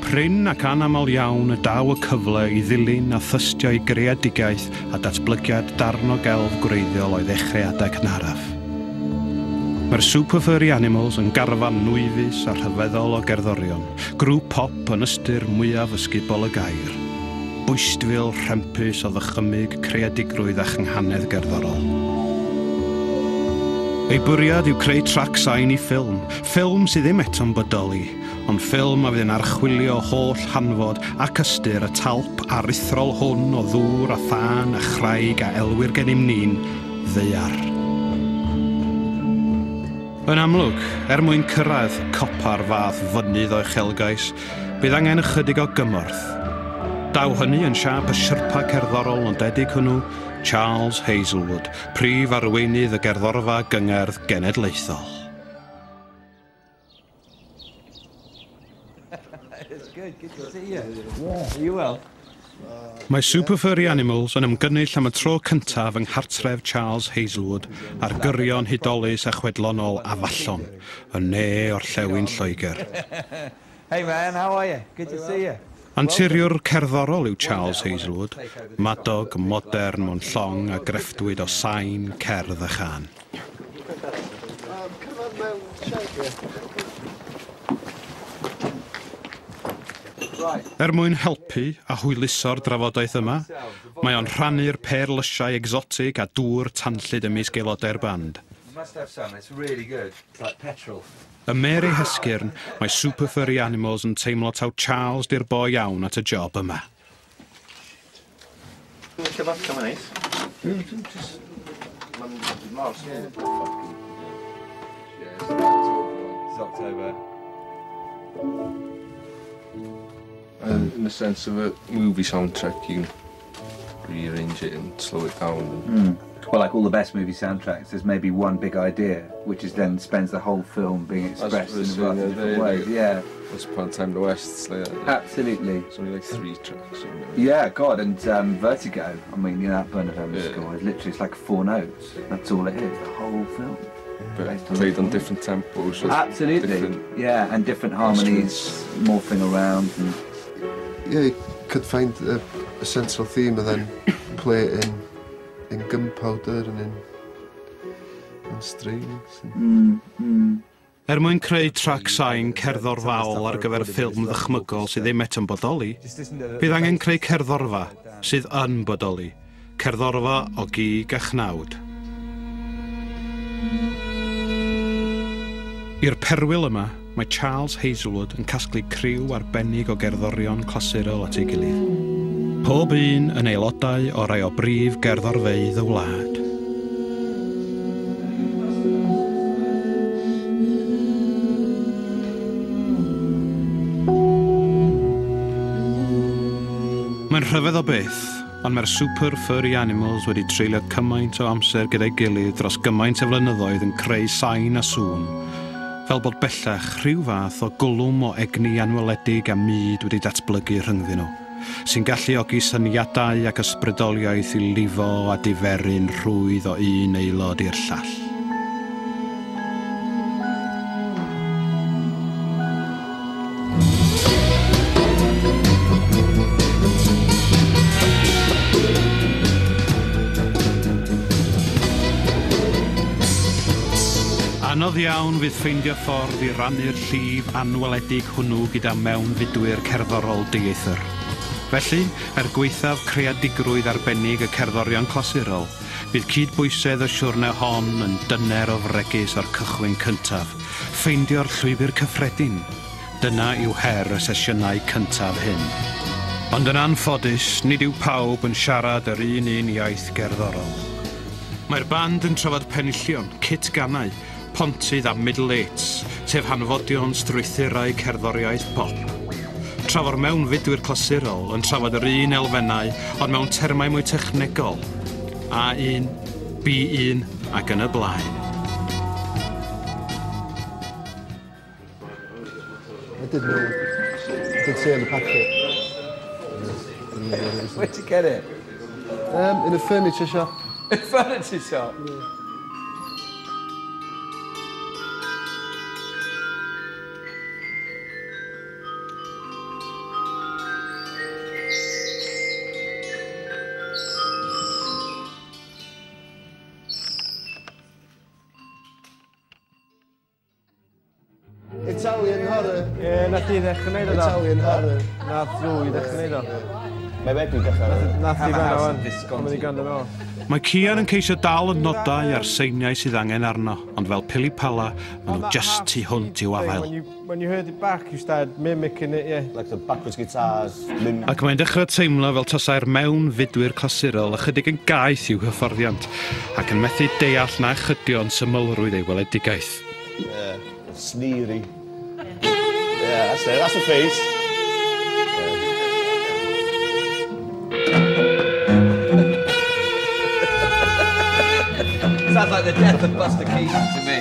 Prin ac anaml iawn y daw y cyfle i ddilyn a thystio i greadigaeth a datblygiad darn o gelf gwreiddiol o'i ddechreuadau cynharaf. Mae'r Super Furry Animals yn garfan nwyfus a rhyfeddol o gerddorion, grŵp pop yn ystyr mwyaf ysgubol y gair. Bwystfil rhempus o ddychymyg, creadigrwydd a chynghanedd gerddorol. Ei bwriad yw creu trac sain i ffilm, ffilm sydd ddim eto'n bodoli, ond ffilm a fydd yn archwilio holl hanfod ac ystyr y talp aruthrol hwn o ddŵr a thân a chraig a elwir gennym ni'n ddaear. Yn amlwg, er mwyn cyrraedd copa'r fath fynydd o uchelgais, bydd angen ychydig o gymorth. Daw hynny yn siâp y Sherpa cerddorol nodedig hwnnw, Charles Hazelwood, prif arweinydd y gerddorfa gyngerdd genedlaethol. It's good, good to see you. Yeah. Are you well? Mae Super Furry Animals yn ymgynnull am y tro cyntaf yng nghartref Charles Hazelwood ar gyrion hudolus a chwedlonol Afallon, yn ne orllewin Lloegr. Hey man, how are you? Good to see you. Anturiwr cerddorol yw Charles Hazelwood, madog modern mewn llong a grefftwyd o sain, cerdd a chân. Come on mewn shed. Er mwyn helpu a hwyluso'r drafodaeth yma, mae o'n rhannu'r perlysiau egsotig a dŵr tanllyd ymysg aelodau'r band. You must have some, it's really good. It's like petrol. Ym mêr ei hesgyrn, mae Super Furry Animals yn teimlo taw Charles di'r boi iawn at y job yma. Lle vodka ma'n neis. Mae'n mor smooth. It's October. In the sense of a movie soundtrack, you can rearrange it and slow it down. And Well, like all the best movie soundtracks, there's maybe one big idea, which is then spends the whole film being expressed in a That's variety of what I was different saying, ways. Yeah, Once Upon a Time in the West, it's like that. absolutely. It's only like three tracks. Or something. Yeah, God, and Vertigo. I mean, you know, that Bernard Herrmann score is literally, it's like four notes. That's all it is, the whole film. But Based on played on the- different tempos. With Absolutely. Different Yeah, and different harmonies morphing around. And Yeah, you could find a central theme and then play it in gunpowder and in strings. And Er mwyn creu trac sain cerddorfaol ar gyfer ffilm ddychmygol sydd ddim eto'n bodoli, bydd angen creu cerddorfa sydd yn bodoli, cerddorfa o gig a chnawd. I'r perwyl yma, mae Charles Hazelwood yn casglu criw arbennig o gerddorion clasurol at ei gilydd. Pob un yn aelodau o rai o brif gerddorfeydd y wlad. Mae'n rhyfedd o beth, ond mae'r Super Furry Animals wedi treulio cymaint o amser gyda'i gilydd dros gymaint o flynyddoedd yn creu sain a sŵn, fel bod bellach rhyw fath o gwlwm o egni anweledig a mud wedi datblygu rhyngddyn nhw, sy'n galluogi syniadau ac ysbrydoliaeth i lifo a diferu'n rhwydd o un aelod i'r llall. Anodd iawn fydd ffeindio ffordd i rannu'r llif anweledig hwnnw gyda mewnfudwyr cerddorol dieithr. Felly, er gwaethaf creadigrwydd arbennig y cerddorion clasurol, bydd cydbwysedd y siwrne hon yn dyner o fregus o'r cychwyn cyntaf, ffeindio'r llwybr cyffredin. Dyna yw her y sesiynau cyntaf hyn. Ond yn anffodus, nid yw pawb yn siarad yr un un iaith gerddorol. Mae'r band yn trafod penillion, cytganau, pontydd a middle eights, sef hanfodion strwythurau cerddoriaeth pop. Trafo'r mewnfudwyr clasurol yn trafod yr un elfennau, ond mewn termau mwy technegol. A1, B1 ac yn y blaen. I didn't know. It did say on the packet. Where'd you get it? In a furniture shop. A furniture shop? Yeah. Italian horror. Ie, nath di ddechrau neud o. Italian horror. Nath Zoe ddechrau neud o. Mae wedi dechrau. Nath di fanna wan. Mae'n i gwrando nôl. Mae Cian yn ceisio dal y nodau a'r seiniau sydd angen arno, ond fel pili pala, maen nhw just tu hwnt i'w afael. When you heard it back, you started mimicking it, yeah. Like the backwards guitars. Mim. Ac mae'n dechrau teimlo fel tasai'r mewn fudwyr clasurol ychydig yn gaeth i'w hyfforddiant, ac yn methu deall na chydio yn symlrwydd ei weledigaeth. Yeah. Sneery. Yeah, that's it. That's the face. Yeah. Sounds like the death of Buster Keaton to me.